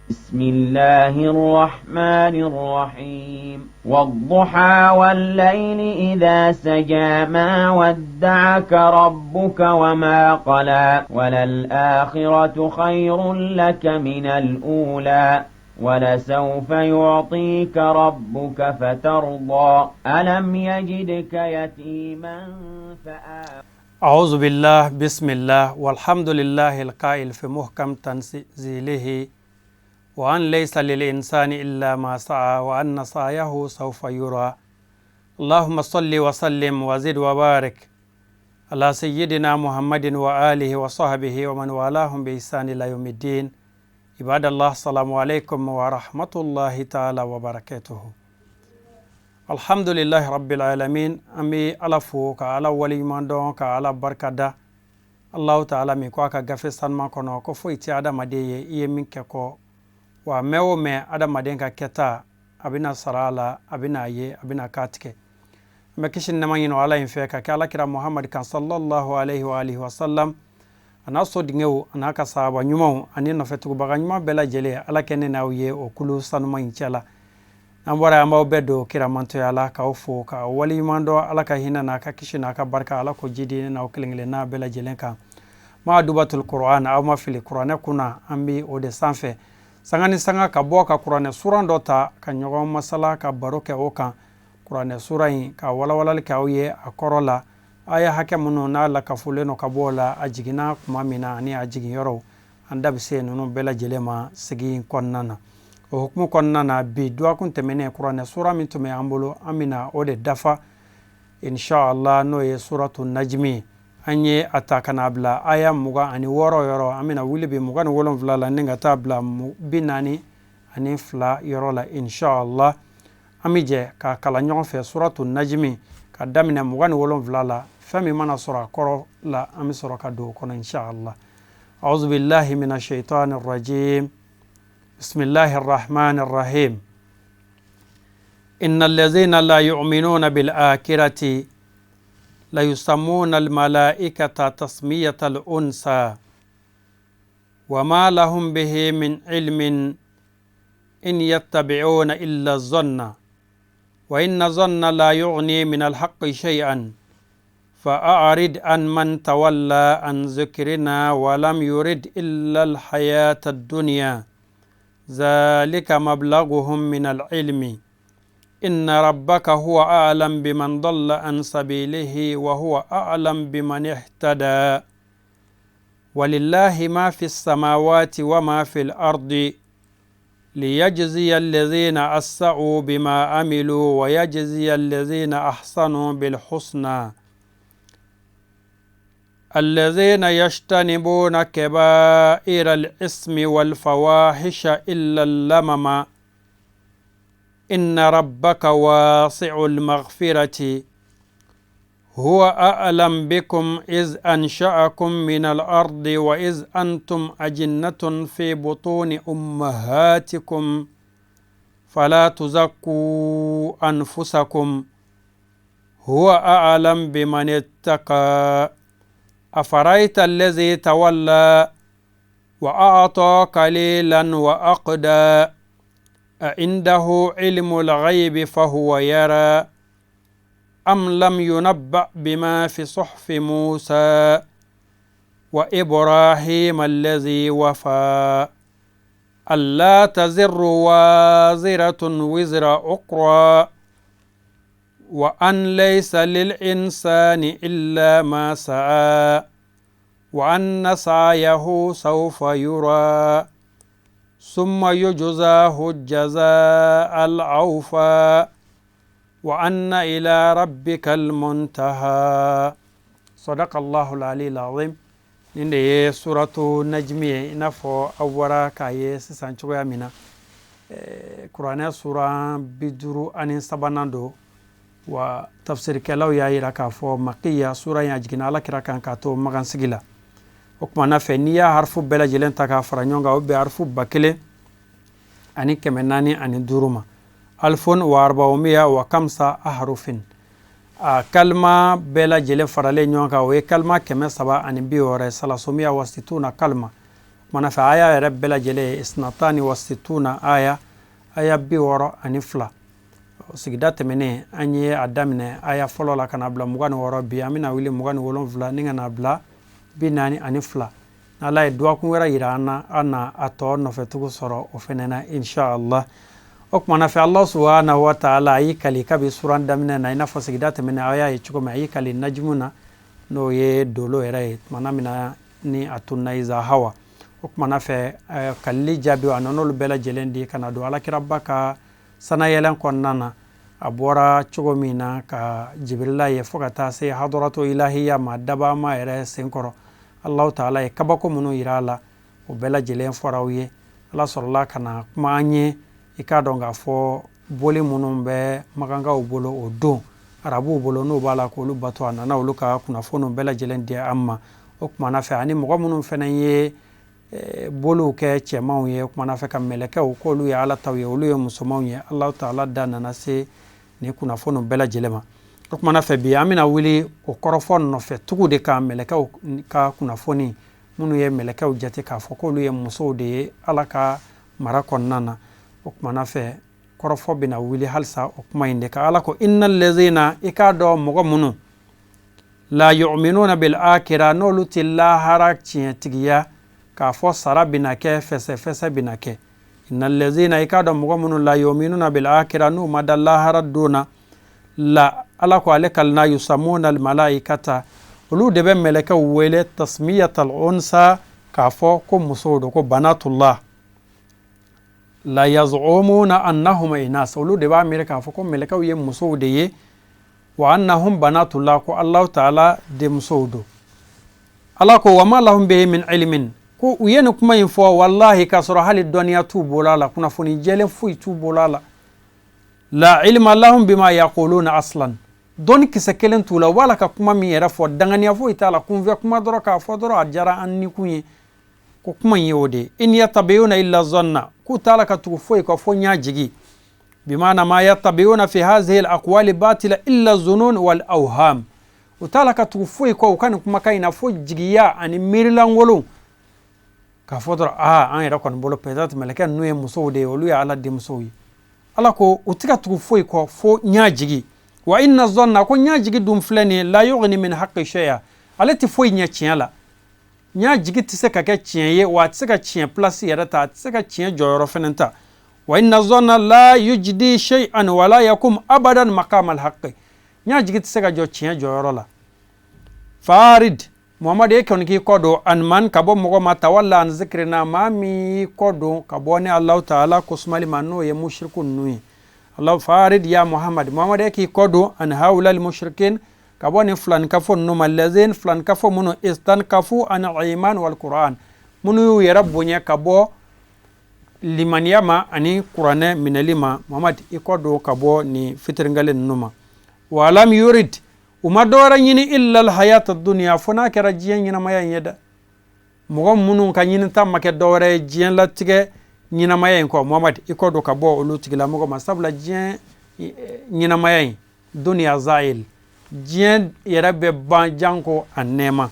بسم الله الرحمن الرحيم. والضحى والليل إذا سجى، ما ودعك ربك وما قلى، وللآخرة خير لك من الأولى، ولسوف يعطيك ربك فترضى. ألم يجدك يتيما فآوى. أعوذ بالله، بسم الله والحمد لله القائل في محكم تنزيله: وأن ليس للإنسان إلا ما سعى وأن سعيه سوف يرى. اللهم صل وسلم وزد وبارك على سيدنا محمد وآله وصحبه ومن والاهم بإحسان إلى يوم الدين. عباد الله، السلام عليكم ورحمة الله تعالى وبركاته. الحمد لله رب العالمين. An bɛ Ala fo ka Ala waleɲuman dɔn ka Ala barika da. Allahu taala min ko a ka gafe sanuman kɔnɔ ko foyi tɛ adamaden ye i ye min kɛ kɔ wa mɛn o mɛn adamaden ka kɛta a bɛna sara a la, a bɛna a ye, a bɛna k'a tigɛ. An bɛ kisi nɛma ɲini Ala in fɛ ka kɛ Alakira Muhamad kan sallallahu alaihi wa alihi wa sallam, a n'a sodenw, a n'a ka sahaba ɲumanw ani nɔfɛtugubaga ɲuman bɛɛ lajɛlen. Ala kɛ ne n'aw ye o kulu sanuman in cɛ la. N'an bɔra, an b'aw bɛɛ don kiramantoya la k'aw fo ka waleɲuman dɔn. Ala ka hinɛ n'a ka kisi n'a ka barika, Ala ko jidi ne n'aw kelen kelen n'a bɛɛ lajɛlen kan. Ma dubatul Quran, aw ma fili kuranɛ kunna, an bi o de sanfɛ sanga ni sanga ka bɔ ka kuranɛ suran dɔ ta ka ɲɔgɔn masala ka baro kɛ o kan, kuranɛ sura in ka walawalali kɛ aw ye a kɔrɔ la, aya hakɛ minnu n'a lakafolen no ka bɔ o la, a jiginna kuma min na ani a jigin yɔrɔw. An da bɛ se ninnu bɛɛ lajɛlen ma sigi in kɔnɔna na. O hukumu kɔnɔna na, bi dɔgɔkun tɛmɛnen, kuranɛ sura min tun bɛ an bolo, an bɛna o de dafa inshallah, n'o ye suratu Najimi ye. An ye a ta ka n'a bila aya 26 yɔrɔ. An bɛna wuli bi 27 la ni ka taa bila 42 yɔrɔ la inshallah. An bɛ jɛ k'a kalan ɲɔgɔn fɛ, suratu Najimi, ka daminɛ 27 la. Fɛn min mana sɔrɔ a kɔrɔ la, an bɛ sɔrɔ ka don o kɔnɔ inshallah. أعوذ بالله من الشيطان الرجيم. بسم الله الرحمن الرحيم. إن الذين لا يؤمنون بالآخرة ليسمون الملائكة تسمية الأنثى وما لهم به من علم إن يتبعون إلا الظن وإن الظن لا يغني من الحق شيئا فأعرض عن من تولى عن ذكرنا ولم يرد إلا الحياة الدنيا، ذلك مبلغهم من العلم، إن ربك هو أعلم بمن ضل عن سبيله وهو أعلم بمن اهتدى. ولله ما في السماوات وما في الأرض ليجزي الذين أساءوا بما عملوا ويجزي الذين أحسنوا بالحسنى. الذين يجتنبون كبائر الإثم والفواحش إلا اللمم، إن ربك واسع المغفرة، هو أعلم بكم إذ أنشأكم من الأرض وإذ أنتم أجنة في بطون أمهاتكم، فلا تزكوا أنفسكم، هو أعلم بمن اتقى. أفرأيت الذي تولى وأعطى قليلا وأقدى، أعنده علم الغيب فهو يرى، أم لم ينبأ بما في صحف موسى وإبراهيم الذي وفى، ألا تزر وازرة وزر أخرى، وأن ليس للإنسان إلا ما سعى وأن سعيه سوف يرى ثم يجزاه الجزاء الأوفى وأن إلى ربك المنتهى. صدق الله العلي العظيم. Nin de ye suratu Najmi ye. I n'a fɔ aw bɔra k'a ye sisan cogoya min na, kuranɛ suran 53nan don wa tafsirikɛlaw y'a yira k'a fɔ makiya sura in, a jiginna Ala kira kan k'a to magansigi la. O tuma na fɛ, n'i y'a harifu bɛɛ lajɛlen ta k'a fara ɲɔgɔn kan, o bɛ harifu 1405 ma, alfun wa arbaumiya wa kamsa ahrufin. A kalima bɛɛ lajɛlen faralen ɲɔgɔn kan, o ye kalima 360 ye, salasumiya wa situna kalima. Kumana fɛ, aya yɛrɛ bɛɛ lajɛlen ye isnatani wa situna aya, aya 62. Sigida tɛmɛnen, an ye a daminɛ aya fɔlɔ la ka na bila 26. Bi an bɛna wuli 27 ni ka na bila 42. N'Ala ye dɔgɔkun wɛrɛ yira an na, an na a tɔ nɔfɛtugu sɔrɔ o fɛnɛ na, inshallah. O kumana fɛ, Allah subhanahu wa ta'ala a y'i kali kabi suran daminɛ na, i n'a fɔ sigida tɛmɛnen aw y'a ye cogo min, a y'i kali najimu na, n'o ye dolo yɛrɛ ye, tumana min na ni a tunna iza hawa. O kumana fɛ, kalili jaabi a nan'olu bɛɛ lajɛlen di ka na don alakiraba ka sanayɛlɛn kɔnɔna na, a bɔra cogo min na ka Jibirila ye fo ka taa se hadaratu ilahiya ma, dabama yɛrɛ senkɔrɔ. Allahu ta'ala ye kabako minnu yira a la, o bɛɛ lajɛlen fɔra aw ye. Ala sɔrɔla ka na kuma an ye, i k'a dɔn k'a fɔ boli minnu bɛ makankaw bolo o don, arabuw bolo, n'u b'a la k'olu bato, a nana olu ka kunnafoniw bɛɛ lajɛlen di an ma. O kumana fɛ, ani mɔgɔ minnu fana ye boliw kɛ cɛmanw ye, o kumana fɛ ka mɛlɛkɛw k'olu ye Ala taw ye, olu ye musomanw ye, Allahu ta'ala da nana se nin kunnafoniw bɛɛ lajɛlen ma. O kumana fɛ, bi an bɛna wuli o kɔrɔfɔ nɔfɛ tugu de kan, mɛlɛkɛw ka kunnafoni, minnu ye mɛlɛkɛw jate k'a fɔ k'olu ye musow de ye Ala ka mara kɔnɔna na. O kumana fɛ, kɔrɔfɔ bɛna wuli halisa o kuma in de kan. Ala ko: innal ladzina, i k'a dɔn mɔgɔ minnu, la yu'minuna bil akhirah, n'olu tɛ lahara tiɲɛtigiya k'a fɔ sara bɛna kɛ, fɛsɛfɛsɛ bɛna kɛ. Innal ladzina, i k'a dɔn mɔgɔ minnu, la yu'minuna bil akhirah, n'u ma da lahara don na la, Ala ko ale kalina, yusamuna al malaikata, olu de bɛ mɛlɛkɛw wele, tasmiyatal unsa, k'a fɔ ko musow don, ko banatullah, la yaz'umuna annahum inas, olu de b'a miiri k'a fɔ ko mɛlɛkɛw ye musow de ye, wa annahum banatullah, ko Allahu ta'ala denmusow don. Ala ko: wa ma lahum bihi min ilmin, ko u ye nin kuma in fɔ, wallahi, k'a sɔrɔ hali dɔnniya t'u bolo a la, kunnafoni jɛlen foyi t'u bolo a la. La ilma lahum bima yaquluna aslan, dɔnni kisɛ kelen t'u la. U b'a la ka kuma min yɛrɛ fɔ, danganiya foyi t'a la, kunfɛ kuma dɔrɔn k'a fɔ dɔrɔn, a diyara an nikun ye ko kuma in ye o de ye. In yattabi'una illa zanna, k'u t'a la ka tugu foyi kɔ fo ɲa jigi, bimana ma yattabi'una fi hadhihi al-aqwali batila illa zunun wal awham, u t'a la ka tugu foyi kɔ u ka nin kumakan in na fo jigiya ani miirilankolon, k'a fɔ dɔrɔn aa, an yɛrɛ kɔni bolo, peut-être mɛlɛkɛ ninnu ye musow de ye, olu ye Ala denmusow ye. Ala ko u tɛ ka tugu foyi kɔ fo ɲa jigi. Wa inna zanna, ko ɲa jigi dun filɛ nin ye, la yughni min haqqi shay'a, ale tɛ foyi ɲɛ tiɲɛ la. Ɲa jigi tɛ se ka kɛ tiɲɛ ye, wa a tɛ se ka tiɲɛ place yɛrɛ ta, a tɛ se ka tiɲɛ jɔyɔrɔ fɛnɛ ta. Wa inna zanna la yujdi shay'an wala yakum abadan maqam al haqqi, ɲa jigi tɛ se ka jɔ tiɲɛ jɔyɔrɔ la. Farid Muhamadu, e kɔni k'i kɔ don, an man, ka bɔ mɔgɔ ma, tawalla an zikrina, maa min y'i kɔ don ka bɔ ni Allahu ta'ala ko sumali ma, n'o ye mushriku ninnu ye. Allah farid ya Muhammad, Muhamadu, e k'i kɔ don, an haula al mushrikin, ka bɔ nin filanikafo ninnu ma, lazin, filanikafo minnu, istankafu an iman wal quran, minnu y'u yɛrɛ bonya ka bɔ limaniya ma ani kuranɛ minɛli ma. Muhamad, i kɔ don ka bɔ nin fitirinkale ninnu ma. Walam yurid, u ma dɔwɛrɛ ɲini, illa alhayata dunya, fo n'a kɛra diɲɛ ɲɛnamaya in ye dɛ. Mɔgɔ minnu ka ɲinita ma kɛ dɔwɛrɛ ye diɲɛ latigɛ ɲɛnamaya in kɔ, Muhamad, i kɔ don ka bɔ olu tigilamɔgɔ ma, sabula diɲɛ ɲɛnamaya in, dunya zahil, diɲɛ yɛrɛ bɛ ban janko a nɛɛma.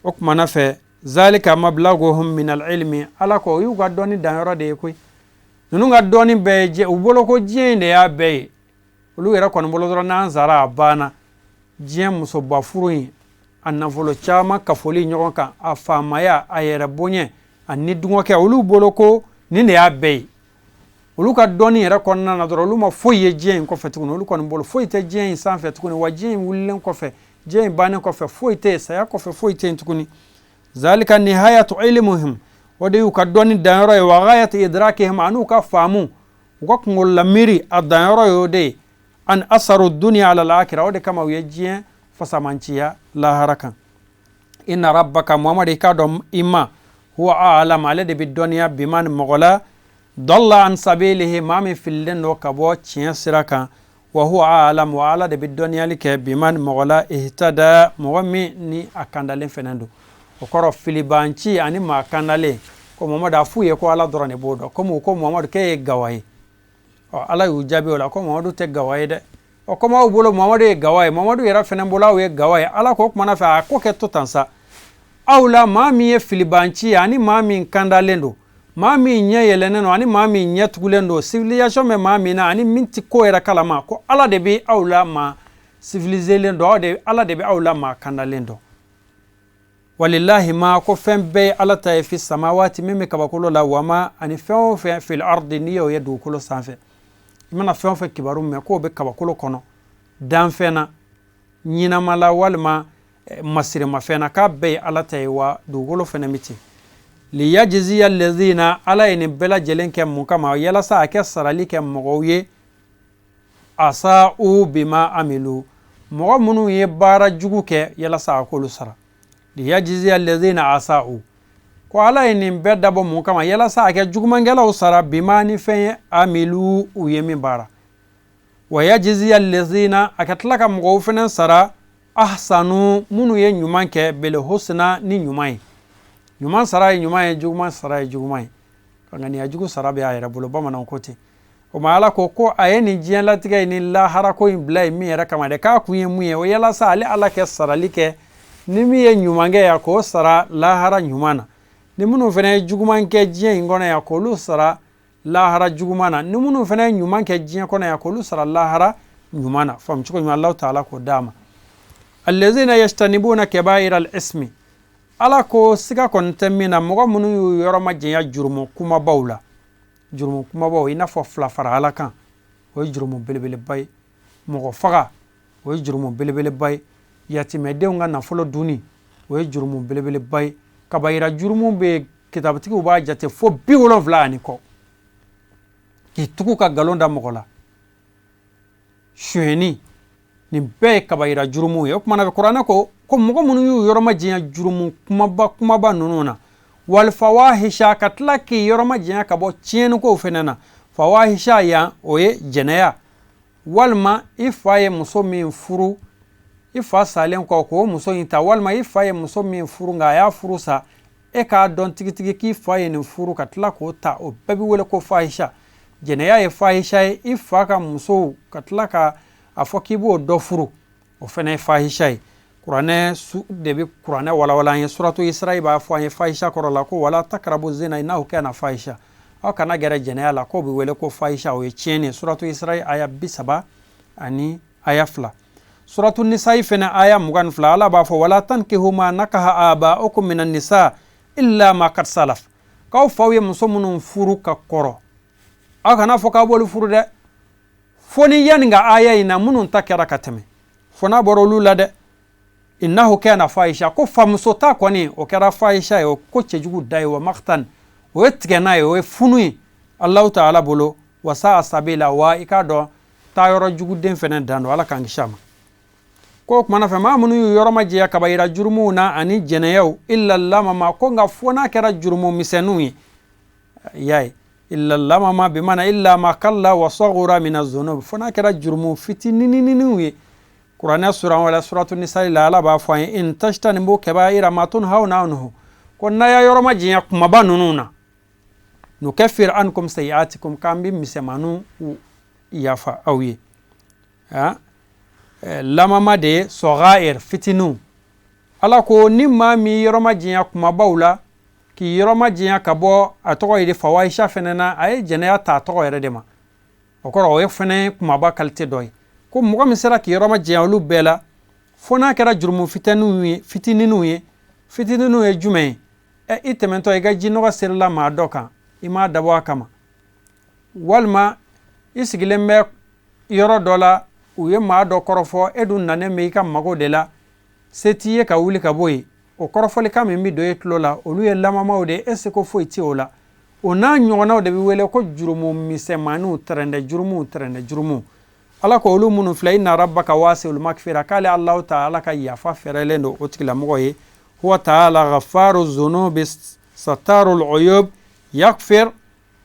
O kumana fɛ, zalika mablaguhum min alilmi, Ala ko o y'u ka dɔnni danyɔrɔ de ye koyi. Ninnu ka dɔnni bɛɛ ye, u bolo ko diɲɛ in de y'a bɛɛ ye. Olu yɛrɛ kɔni bolo dɔrɔn, n'an sara, a banna. Diɲɛ musoba furu in, a nafolo caman kafoli ɲɔgɔn kan, a faamaya, a yɛrɛ bonya, a ni dungɔkɛ, olu bolo ko nin de y'a bɛɛ ye. Olu ka dɔnni yɛrɛ kɔnɔna na dɔrɔn, olu ma foyi ye diɲɛ in kɔfɛ tuguni. Olu kɔni bolo foyi tɛ diɲɛ in sanfɛ tuguni, wa diɲɛ in wulilen kɔfɛ, diɲɛ in bannen kɔfɛ, foyi tɛ yen, saya kɔfɛ foyi tɛ yen tuguni. Zalika nihayatu ilmuhum, o de y'u ka dɔnni danyɔrɔ ye, wa ghayatu idrakihim, an'u ka faamu, u ka kunkolola miiri a danyɔrɔ y'o de ye. An asaru dunya ala al-akhirah, o de kama u ye diɲɛ fasamanciya lahara kan. Inna rabbaka, Muhamadu, i k'a dɔn i ma, huwa a'lam, ale de bɛ dɔnniya, biman, mɔgɔ la, dalla an sabilihi, maa min fililen don ka bɔ tiɲɛ sira kan, wa huwa a'lam, wa Ala de bɛ dɔnniyali kɛ, biman, mɔgɔ la, ihtada, mɔgɔ min ni a kandalen fɛnɛ don. O kɔrɔ, filibanci ani maa kandalen ko Muhamadu, a f'u ye ko Ala dɔrɔn de b'o dɔn. Komi u ko Muhamadu k'e ye gawa ye, ɔ, Ala y'u jaabi o la ko Muhamadu tɛ gawa ye dɛ. Ɔ, komi aw bolo Muhamadu ye gawa ye, Muhamadu yɛrɛ fɛnɛ bolo aw ye gawa ye. Ala ko o kumana fɛ, a ko kɛ to tan sa. Aw la maa min ye filibanci ye ani maa min kandalen don, maa min ɲɛ yɛlɛnnen don ani maa min ɲɛ tugulen don, civilisation bɛ maa min na ani min tɛ ko yɛrɛ kalama, ko Ala de bɛ aw la maa civiliselen dɔn, aw de Ala de bɛ aw la maa kandalen dɔn. Walilahi ma, ko fɛn bɛɛ ye Ala ta ye, fi samawati, min bɛ kabakolo la, wama, ani fɛn o fɛn, fil ardi, n'i y'o ye dugukolo sanfɛ. I mana fɛn o fɛn kibaru mɛn k'o bɛ kabakolo kɔnɔ, danfɛn na, ɲinama la, walima masirimafɛn na, k'a bɛɛ ye Ala ta ye, wa dugukolo fɛnɛ bɛ ten. Liyajziya allazina, Ala ye nin bɛɛ lajɛlen kɛ mun kama? Yalasa a kɛ sarali kɛ mɔgɔw ye, asa'u bima amilu, mɔgɔ minnu ye baara jugu kɛ, yalasa a k'olu sara. Liyajziya allazina asa'u, ko Ala ye nin bɛɛ dabɔ mun kama? Yalasa a kɛ jugumankɛlaw sara, bima, ni fɛn ye, amilu, u ye min baara. Wa yajziya allazina, a ka tila ka mɔgɔw fɛnɛ sara, ahsanu, minnu ye ɲuman kɛ, bil husna, ni ɲuman ye. Ɲuman sara ye ɲuman ye, juguman sara ye juguman ye. Ka ŋaniya jugu sara bɛ a yɛrɛ bolo, bamananw ko ten. O ma Ala ko ko a ye nin diɲɛlatigɛ in ni laharako in bila yen min yɛrɛ kama dɛ, k'a kun ye mun ye? O yalasa ale Ala kɛ sarali kɛ, ni min ye ɲuman kɛ yan, k'o sara lahara ɲuman na, ni minnu fana ye juguman kɛ diɲɛ in kɔnɔ yan, k'olu sara lahara juguman na, ni minnu fana ye ɲuman kɛ diɲɛ kɔnɔ yan, k'olu sara lahara ɲuman na. Faamu cogo ɲuman, Alahu taala k'o d'a ma. Allazina yajtanibuna kabaira al-ismi, Ala ko siga kɔni tɛ min na, mɔgɔ minnu y'u yɔrɔ majanya jurumu kumabaw la. Jurumu kumabaw, i n'a fɔ fila fara Ala kan, o ye jurumu belebeleba ye. Mɔgɔ faga, o ye jurumu belebeleba ye. Yatimɛdenw ka nafolo dunni, o ye jurumu belebeleba ye. Kabayira jurumu bɛ yen, kitabutigiw b'a jate fo 70 ani kɔ. K'i tugu ka nkalon da mɔgɔ la, sonyɛni, nin bɛɛ ye kabayira jurumu ye. O tuma na kuranɛ ko ko mɔgɔ minnu y'u yɔrɔ majanya jurumu kumaba kumaba ninnu na, walifawahisha, ka tila k'i yɔrɔ majanya ka bɔ tiɲɛnikow fɛnɛ na. Fawahisha yan, o ye jɛnɛya, walima i fa ye muso min furu, i fa salen kɔ k'o muso in ta, walima i fa ye muso min furu nka a y'a furu sa, e k'a dɔn tigitigi k'i fa ye nin furu ka tila k'o ta, o bɛɛ bɛ wele ko fahisha. Jɛnɛya ye fahisha ye. I fa ka musow ka tila ka a fɔ k'i b'o dɔ furu, o fana ye fahisha ye. Kuranɛ de bɛ kuranɛ walawala an ye. Suratu Isra'i b'a fɔ an ye fahisha kɔrɔ la ko wala takrabu zina innahu kana fahisha, aw kana gɛrɛ jɛnɛya la, k'o bɛ wele ko fahisha, o ye tiɲɛni ye. Suratu Isra'i aya 30 ani aya 2. Suratu Nisa'i fɛnɛ aya 22, Ala b'a fɔ wala tankihu ma nakaha aba'ukum minan nisa illa ma qad salaf, k'aw faw ye muso minnu furu ka kɔrɔ, aw kana fɔ k'aw b'olu furu dɛ, fo ni yanni ka aya in na minnu ta kɛra ka tɛmɛ, fo n'a bɔra olu la dɛ. Innahu kana fahisha, ko famuso ta kɔni o kɛra fahisha ye, o ko cɛjugu da ye, wa maktan, o ye tigɛna ye, o ye funu ye Alahu taala bolo, wa sa'a sabila, wa i k'a dɔn taayɔrɔ juguden fɛnɛ dan don, Ala k'an kisi a ma. Ko o kumana fɛ, maa minnu y'u yɔrɔ majanya kabayira jurumuw na ani jɛnɛyaw, illa lamama, ko nka fo n'a kɛra jurumu misɛnninw ye. Y'a ye, illa lamama bi mana illa ma kalla wa sagura mina zunub, fo n'a kɛra jurumu fitinininiw ye. Kuranɛ suran wala suratu Nisa'i la, Ala b'a fɔ an ye in tajtanibu kabaira ma tunhawna anhu, ko n'a y'a yɔrɔ majanya kumaba ninnu na, nukaffir ankum sayi'atikum, k'an bɛ misɛnmaninw yafa aw ye. Lamama de ye sɔghair, fitininw. Ala ko ni maa min yɔrɔ majanya kumabaw la, k'i yɔrɔ majanya ka bɔ a tɔgɔ ye de fawahisha fɛnɛ na, a ye jɛnɛya ta a tɔgɔ yɛrɛ de ma, o kɔrɔ o ye fɛnɛ kumaba qualité dɔ ye. Ko mɔgɔ min sera k'i yɔrɔ majanya olu bɛɛ la, fo n'a kɛra jurumu fitininw ye. Fitininw ye, fitininw ye jumɛn ye? I tɛmɛntɔ i ka jinɔgɔ serila maa dɔ kan, i m'a dabɔ a kama, walima i sigilen bɛ yɔrɔ dɔ la, u ye maa dɔ kɔrɔfɔ, e dun nanen bɛ i ka mago de la, se t'i ye ka wuli ka bɔ yen, o kɔrɔfɔlikan min bɛ don e tulo la, olu ye lamamaw de ye, e seko foyi tɛ o la. O n'a ɲɔgɔnnaw de bɛ wele ko jurumu misɛnmaninw, tɛrɛndɛ jurumuw, tɛrɛndɛ jurumuw. Ala ko olu minnu filɛ, inna rabbaka wasi'ul magfira, k'ale Alahu taala ka yafa fɛrɛlen don o tigilamɔgɔ ye. Huwa taala ghafaru zunubi satarul uyub yaghfir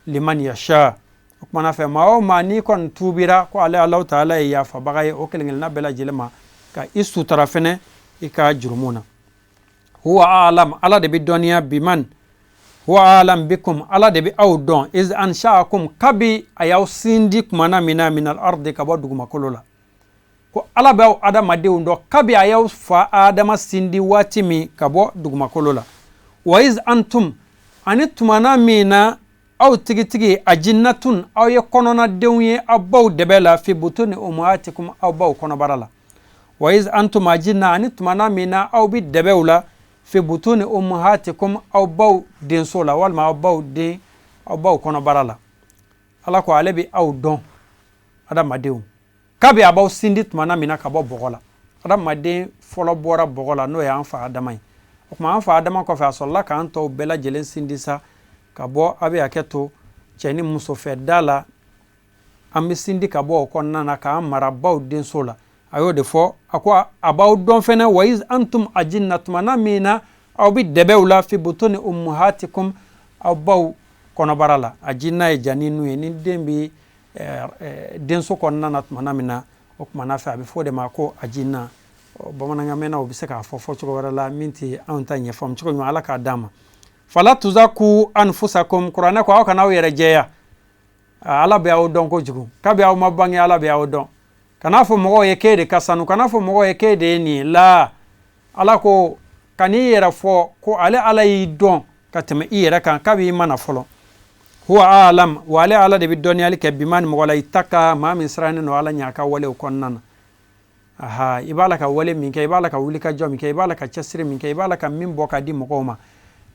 liman yasha. O kumana fɛ, maa o maa n'i kɔni tuubira, ko ale Alahu taala ye yafabaga ye o kelen kelenna bɛɛ lajɛlen ma, ka i sutara fɛnɛ i ka jurumu na. Huwa alam, Ala de bɛ dɔnniya, biman huwa alam bikum, Ala de bɛ aw dɔn, iz ansha'akum, kabi a y'aw sindi kumana min na, minal ardi, ka bɔ dugumakolo la. Ko Ala b'aw adamadenw dɔn kabi a y'aw fa Adama sindi waati min ka bɔ dugumakolo la. Wa iz antum, ani tumana min na aw tigitigi ajinnatun, aw ye kɔnɔnadenw ye aw baw dɛbɛ la, fi butuni umahatikum, aw baw kɔnɔbara la. Wa iz antum ajinna, ani tumana min na aw bi dɛbɛw la, fi butuni umahatikum, aw baw denso la walima aw baw den aw baw kɔnɔbara la. Ala ko ale bi aw dɔn adamadenw kabi a b'aw sindi tumana min na ka bɔ bɔgɔ la. Adamaden fɔlɔ bɔra bɔgɔ la, n'o ye an fa Adama ye. O tuma an fa Adama kɔfɛ, a sɔrɔla k'an tɔw bɛɛ lajɛlen sindi sa ka bɔ, a bɛ hakɛ to, cɛ ni muso fɛ da la. An bɛ sindi ka bɔ o kɔnɔna na k'an mara baw denso la. A y'o de fɔ, a ko a b'aw dɔn fɛnɛ. Wa iz antum ajinna, tumana min na aw bɛ dɛbɛw la, fi butuni ummuhatikum, aw baw kɔnɔbara la. Ajinna ye janinu ye, ni den bɛ denso kɔnɔna na tumana min na, o tumana fɛ a bɛ fɔ o de ma ko ajinna. Bamanankan mɛnnaw bɛ se k'a fɔ fɔcogo wɛrɛ la min tɛ anw ta ɲɛfɔ cogo ɲuman. Ala k'a d'an ma. Fala tuzaku anfusakum, kuranɛ ko aw kana aw yɛrɛ jɛya. Ala bɛ aw dɔn kojugu kabi aw ma bange, Ala bɛ aw dɔn. Kan'a fɔ mɔgɔw ye k'e de ka sanu, kan'a fɔ mɔgɔw ye k'e de ye nin ye la. Ala ko kan'i yɛrɛ fɔ ko ale Ala y'i dɔn ka tɛmɛ i yɛrɛ kan kabi i ma na fɔlɔ. Huwa alam, wa ale Ala de bɛ dɔnniyali kɛ bima ni mɔgɔ la, ittaka, maa min sirannen don Ala ɲɛ a ka walew kɔnɔna na. Aha, i b'a la ka wale min kɛ, i b'a la ka wulikajɔ min kɛ, i b'a la ka cɛsiri min kɛ, i b'a la ka min bɔ ka di mɔgɔw ma,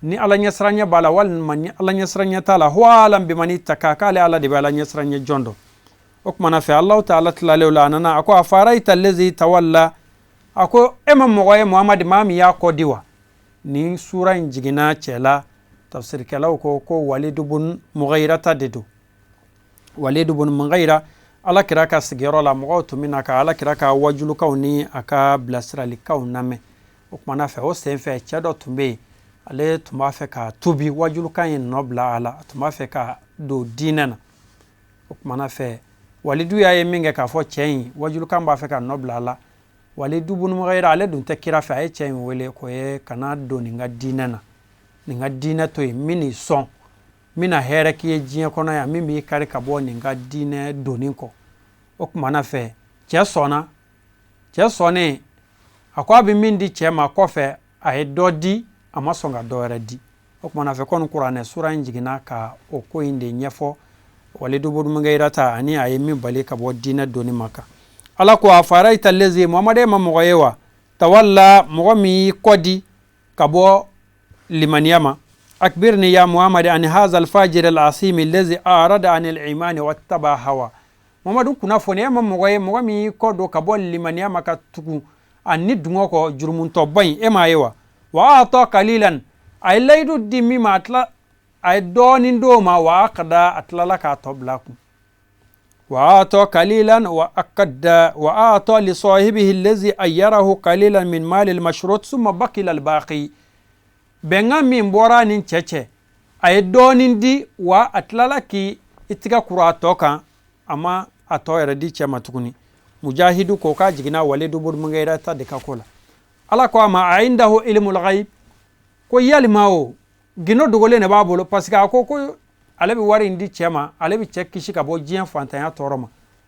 ni Ala ɲɛsiranɲɛ b'a la walima ni Ala ɲɛsiranɲɛ t'a la. Huwa alam bimani ittaka, k'ale Ala de bɛ Ala ɲɛsiranɲɛ jɔn dɔn. O kumana fɛ, Alahu taala tilalen o la, a nana a ko afarayita lezi tawalla, a ko e ma mɔgɔ ye Muhamadi, maa min y'a kɔ di wa? Nin sura in jiginna cɛ la. Tafsirikɛlaw ko ko Walidu bun Mughirata de don. Walidu bun Mughira, Ala kira ka sigiyɔrɔ la, mɔgɔw tun bɛ na ka Ala kira ka wajulukanw ni a ka bilasiralikanw lamɛn. O kumana fɛ, o senfɛ, cɛ dɔ tun bɛ yen, ale tun b'a fɛ ka tubi, wajulukan ye nɔ bila a la, a tun b'a fɛ ka don diinɛ na. O kumana fɛ, Walidu y'a ye min kɛ k'a fɔ cɛ in wajulukan b'a fɛ ka nɔ bila a la, Walidu bun Mughira, ale dun tɛ kira fɛ, a ye cɛ in wele k'o ye kana don nin ka diinɛ na, nin ka diinɛ to yen, min n'i sɔn, min na hɛrɛ k'i ye diɲɛ kɔnɔ yan, min b'i kari ka bɔ nin ka diinɛ donni kɔ. O kumana fɛ, cɛ sɔnna. Cɛ sɔnnen, a ko a bɛ min di cɛ ma kɔfɛ, a ye dɔ di, a ma sɔn ka dɔ wɛrɛ di. O kumana fɛ, kɔni kuranɛ sura in jiginna ka o ko in de ɲɛfɔ, Walidu bun Mughirata ani a ye min bali ka bɔ diinɛ donni ma kan. Ala ko afarayita lezi, Muhamadu, e ma mɔgɔ ye wa? Tawalla, mɔgɔ min y'i kɔ di ka bɔ limaniya ma. Akbirni ya Muhammad an hadha alfajir alasimi lezi arada anil imani wattaba hawa. Muhamadu, kunnafoni, e ma mɔgɔ ye, mɔgɔ min y'i kɔ don ka bɔ limaniya ma ka tugu a ni dungɔ kɔ, jurumuntɔba in, e m'a ye wa? Wa ata kalilan, a ye layidu di min ma, a tila a ye dɔɔnin d'o ma, wa akada, a tilala k'a tɔ bila kun. Wa ata kalilan wa akada wa ata li sahibihi allazi ayyarahu kalilan min mali al-mashrut summa bakila al-baqi. Bɛnkan min bɔra ni cɛ cɛ, a ye dɔɔnin di wa a tilala k'i tigɛ kuru a tɔ kan, a ma a tɔ yɛrɛ di cɛ ma tuguni. Mujahidu ko k'a jiginna Walidu bun Mughirata de ka ko la. Ala ko a ma a indahu ilmul ghaib, ko yalima o gindo dogolen de b'a bolo? Parce que a ko ko ale bɛ wari in di cɛ ma, ale bɛ cɛ kisi ka bɔ diɲɛ fantanya tɔɔrɔ ma,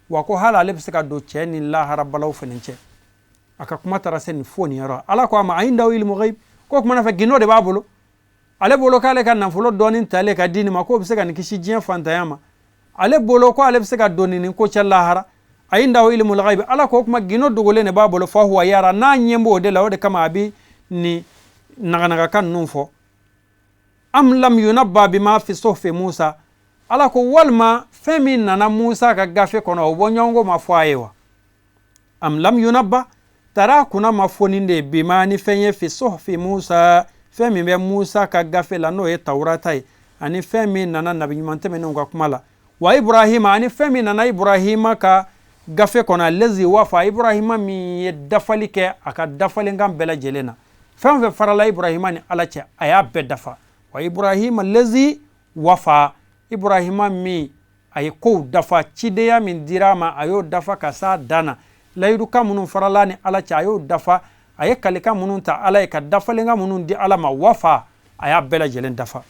wa ko hali ale bɛ se ka don cɛ ni lahara balaw fɛnɛ cɛ. A ka kuma taara se nin fo nin yɔrɔ. Ala ko a ma a indahu ilmul ghaib, ko kumana fɛ gindo de b'a bolo, ale bolo k'ale ka nafolo dɔɔnin talen ka di nin ma, k'o bɛ se ka nin kisi diɲɛ fantanya ma, ale bolo ko ale bɛ se ka don nin ko cɛ lahara. A indahu ilmul ghaib, Ala ko o kuma gindo dogolen de b'a bolo. Fa huwa yara, n'a ɲɛ b'o de la, o de kama a bɛ nin naganagakan ninnu fɔ. Am lam yunabba bima fi suhfi Musa, Ala ko walima fɛn min nana Musa ka gafe kɔnɔ, o bɔ ɲɔgɔnko ma fɔ a ye wa? Am lam yunabba, tara kunna ma fɔni de, bima, ni fɛn ye, fi suhfi Musa, fɛn min bɛ Musa ka gafe la, n'o ye Tawurata ye, ani fɛn min nana nabi ɲuman tɛmɛnenw ka kuma la, wa Ibrahima, ani fɛn min nana Ibrahima ka gafe kɔnɔ, lezi wafa, Ibrahima min ye dafali kɛ a ka dafalenkan bɛɛ lajɛlen na, fɛn o fɛn farala Ibrahima ni Ala cɛ, a y'a bɛɛ dafa. Wa Ibrahima lezi wafa, Ibrahima min a ye kow dafa, cidenya min dira a ma, a y'o dafa ka s'a dan na, layidukan minnu farala ni Ala cɛ, a y'o dafa, a ye kalikan minnu ta Ala ye, ka dafalenkan minnu di Ala ma, wafa, a y'a bɛɛ lajɛlen dafa.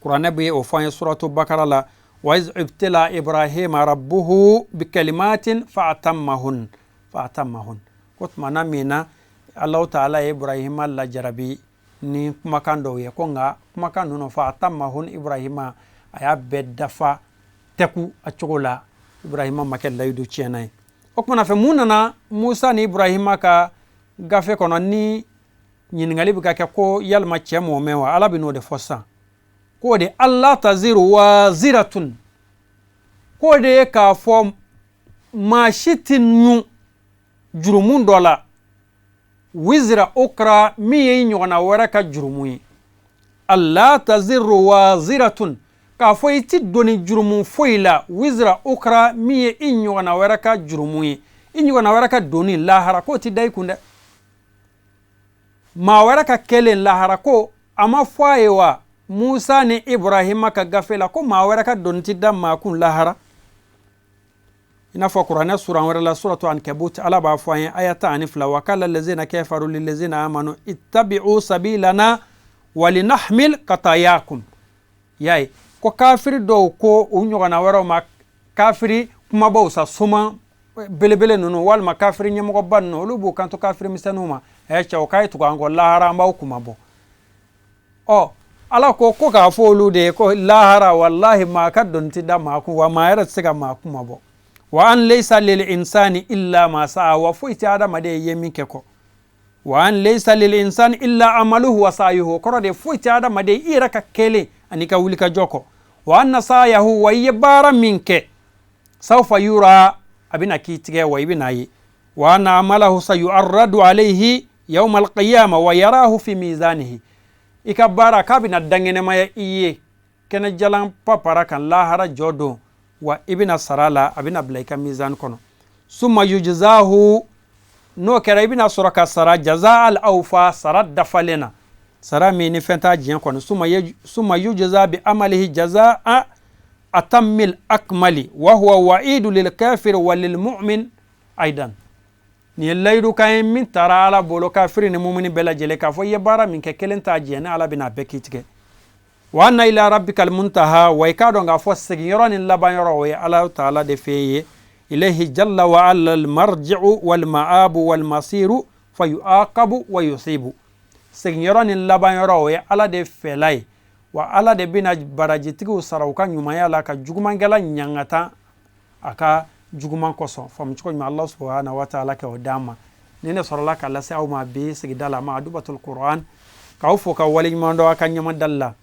Kuranɛ bɛ o fɔ an ye suratu Bakara la: wa iz ibtila Ibrahima rabbuhu bikalimatin fa atammahun. Fa atammahun. Ko tumana min na Alahu taala ye Ibrahima lajarabi ni kumakan dɔw ye, ko nka kumakan ninnu fa atammahun, Ibrahima a y'a bɛɛ dafa tɛku a cogo la. Ibrahima ma kɛ layidu tiɲɛna ye. O kumana fɛ, mun nana Musa ni Ibrahima ka gafe kɔnɔ ni ɲininkali bɛ ka kɛ ko yalima cɛ m'o mɛn wa? Ala bɛ n'o de fɔ sisan, k'o de alla taziru waziratun, k'o de ye k'a fɔ maa si tɛ ɲun jurumu dɔ la, wizira ukra, min ye i ɲɔgɔnna wɛrɛ ka jurumu ye. Alla taziru waziratun, k'a fɔ i ti doni jurumu foyi la, wizira ukra, min ye i ɲɔgɔnna wɛrɛ ka jurumu ye, i ɲɔgɔnna wɛrɛ ka doni lahara k'o ti da i kun dɛ. Maa wɛrɛ ka kɛlen lahara ko a ma fɔ a ye wa Musa ni Ibrahima ka gafe la ko maa wɛrɛ ka doni ti da maa kun lahara? I n'a fɔ kuranɛ suran wɛrɛ la, suratu Ankabut, Ala b'a fɔ an ye aya 12: wa kala lezina kafaru lilezina amanu ittabi'u sabilana walinahmil katayakum. Y'a ye ko kafiri dɔw ko u ɲɔgɔnna wɛrɛw ma, kafiri kumabaw sa, soma belebele ninnu walima kafiri ɲɛmɔgɔba ninnu, olu b'u kanto kafiri misɛnninw ma: ɛ cɛw, k'a ye tugu an kɔ, lahara an b'aw kuma bɔ. Ɔ Ala ko ko k'a fɔ olu de ye ko lahara, walahi, maa ka doni tɛ da maa kun, wa maa yɛrɛ tɛ se ka maa kuma bɔ. Wa an laysa lil insani illa ma sa'a, wa foyi tɛ adamaden ye min kɛ kɔ. Wa an laysa lil insani illa amaluhu wa sa'yuhu, o kɔrɔ de foyi tɛ adamaden i yɛrɛ ka kɛlen ani ka wulikajɔ kɔ. Wa anna sa'yahu, wa i ye baara min kɛ, sawfa yura, a bɛna k'i tigɛ wa i bɛna ye. Wa anna amalahu sayu'arradu alayhi yawma alqiyama wa yarahu fi mizanihi, i ka baara k'a bɛna dankɛnɛmaya i ye kɛnɛjalan papara kan lahara jɔ don, wa i bɛna sara la, a bɛna bila i ka mizani kɔnɔ. Summa yujzahu, n'o kɛra i bɛna sɔrɔ ka sara jaza al awfa, sara dafalen na, sara min ni fɛn t'a diɲɛ kɔnɔ. Summa yujza bi amalihi jazaa atammil akmali, wa huwa wa'idu lil kafir wa lil mu'min aidan. Nin ye layidu kan ye min taara Ala bolo kafiri ni mumini bɛɛ lajɛlen, k'a fɔ i ye baara min kɛ, kelen t'a jɛ, ni Ala bɛna a bɛɛ k'i tigɛ. Wa anna ila rabbikal muntaha, wa i k'a dɔn k'a fɔ seginyɔrɔ ni labanyɔrɔ, o ye Ala taala de fɛ ye. Ilayhi jalla wa ala al marji'u wal ma'abu wal masiru fa yu'aqabu wa yusibu. Seginyɔrɔ ni labanyɔrɔ, o ye Ala de fɛla ye, wa Ala de bɛna barajitigiw sara u ka ɲumanya la, ka jugumankɛla ɲangata a ka juguman kosɔn. Faamu cogo ɲuman, Allah subhanahu wa ta'ala kɛ o d'an ma. Ni ne sɔrɔla ka lase aw ma bi sigida la ma adubatul Quran, k'aw fo ka waleɲuman dɔn a ka ɲɛmadali la,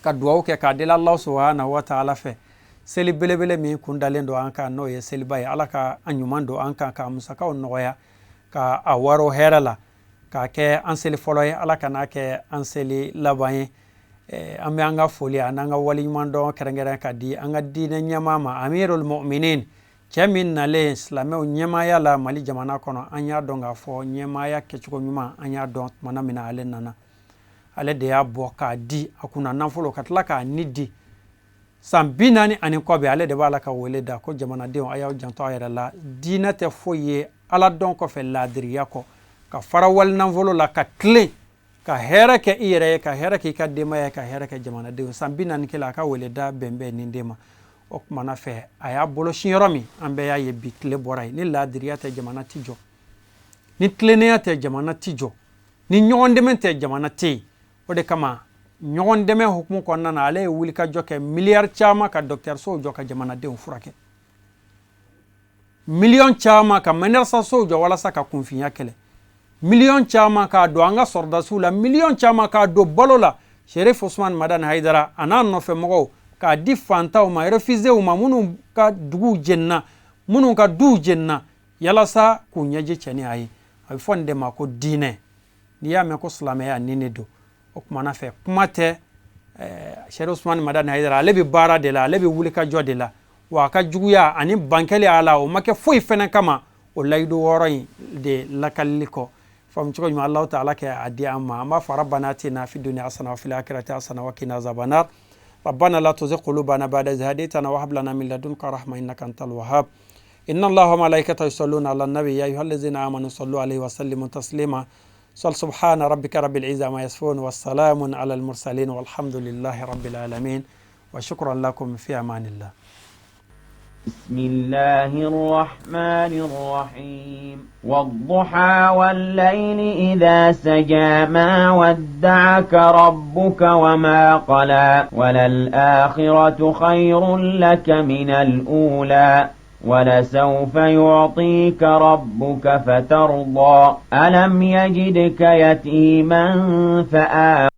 ka duwawu kɛ k'a deli Allah subhanahu wa ta'ala fɛ, seli belebele min kun dalen don an kan, n'o ye seliba ye, Ala ka an ɲuman don an kan, k'a musakaw nɔgɔya, ka a waro hɛrɛ la, k'a kɛ an seli fɔlɔ ye, Ala kan'a kɛ an seli laban ye. An bɛ an ka foli ani an ka waleɲuman dɔn kɛrɛnkɛrɛn ka di an ka diinɛ ɲɛmaa ma, amirul mu'minin, cɛ min nalen silamɛw ɲɛmaaya la Mali jamana kɔnɔ. An y'a dɔn k'a fɔ ɲɛmaaya kɛcogo ɲuman, an y'a dɔn tumana min na ale nana, ale de y'a bɔ k'a di a kunna nafolo, ka tila k'a ni di. San 40 ani kɔ bɛ, ale de b'a la ka wele da ko jamanadenw, a y'aw janto aw yɛrɛ la. Diinɛ tɛ foyi ye Ala dɔn kɔfɛ, laadiriya kɔ, ka fara wali nafolo la, ka tilen, ka hɛrɛ kɛ i yɛrɛ ye, ka hɛrɛ kɛ i ka denbaya ye, ka hɛrɛ kɛ jamanadenw. San 41, a ka wele da bɛn bɛn nin den ma. O kumana fɛ, a y'a bolo sin yɔrɔ min, an bɛɛ y'a ye bi tile bɔra yen. Ni laadiriya tɛ, jamana ti jɔ. Ni tilennenya tɛ, jamana ti jɔ. Ni ɲɔgɔn dɛmɛ tɛ, jamana tɛ yen. O de kama ɲɔgɔn dɛmɛ hukumu kɔnɔna na, ale ye wulikajɔ kɛ, miliyari caman, ka dɔgɔtɔrɔsow jɔ ka jamanadenw furakɛ, miliyɔn caman ka mɛnɛrisasow jɔ walasa ka kunfinya kɛlɛ, miliyɔn caman k'a don an ka sɔrɔdasiw la, miliyɔn caman k'a don balo la. Sherif Usman Madani Haidara a n'a nɔfɛ mɔgɔw, k'a di fantanw ma, réfugiéw ma, minnu ka duguw jenina, minnu ka duw jenina, yalasa k'u ɲɛji cɛ ni a ye. A bɛ fɔ nin de ma ko diinɛ. N'i y'a mɛn ko silamɛya, nin de don. O kumana fɛ, kuma tɛ Sherif Usman Madani Haidara, ale bɛ baara de la, ale bɛ wulikajɔ de la, wa a ka juguya ani bankɛli a la, o ma kɛ foyi fɛnɛ kama o layidu wɔɔrɔ in de lakalili kɔ. Faamu cogo ɲuman, Alahu taala kɛ a di an ma. An b'a fɔ rabbana atina fi dunya hasana wa fil akhirati hasana wa qina azaban nar. ربنا لا تزغ قلوبنا بعد إذ هديتنا وهب لنا من لدنك رحمة إنك أنت الوهاب. إن الله وملائكته يصلون على النبي، يا أيها الذين آمنوا صلوا عليه وسلموا تسليما. صل سبحان ربك رب العزة ما يصفون، والسلام على المرسلين، والحمد لله رب العالمين، وشكرا لكم، في أمان الله. بسم الله الرحمن الرحيم. والضحى والليل إذا سجى ما ودعك ربك وما قلى وللآخرة خير لك من الأولى ولسوف يعطيك ربك فترضى. ألم يجدك يتيما فآوى.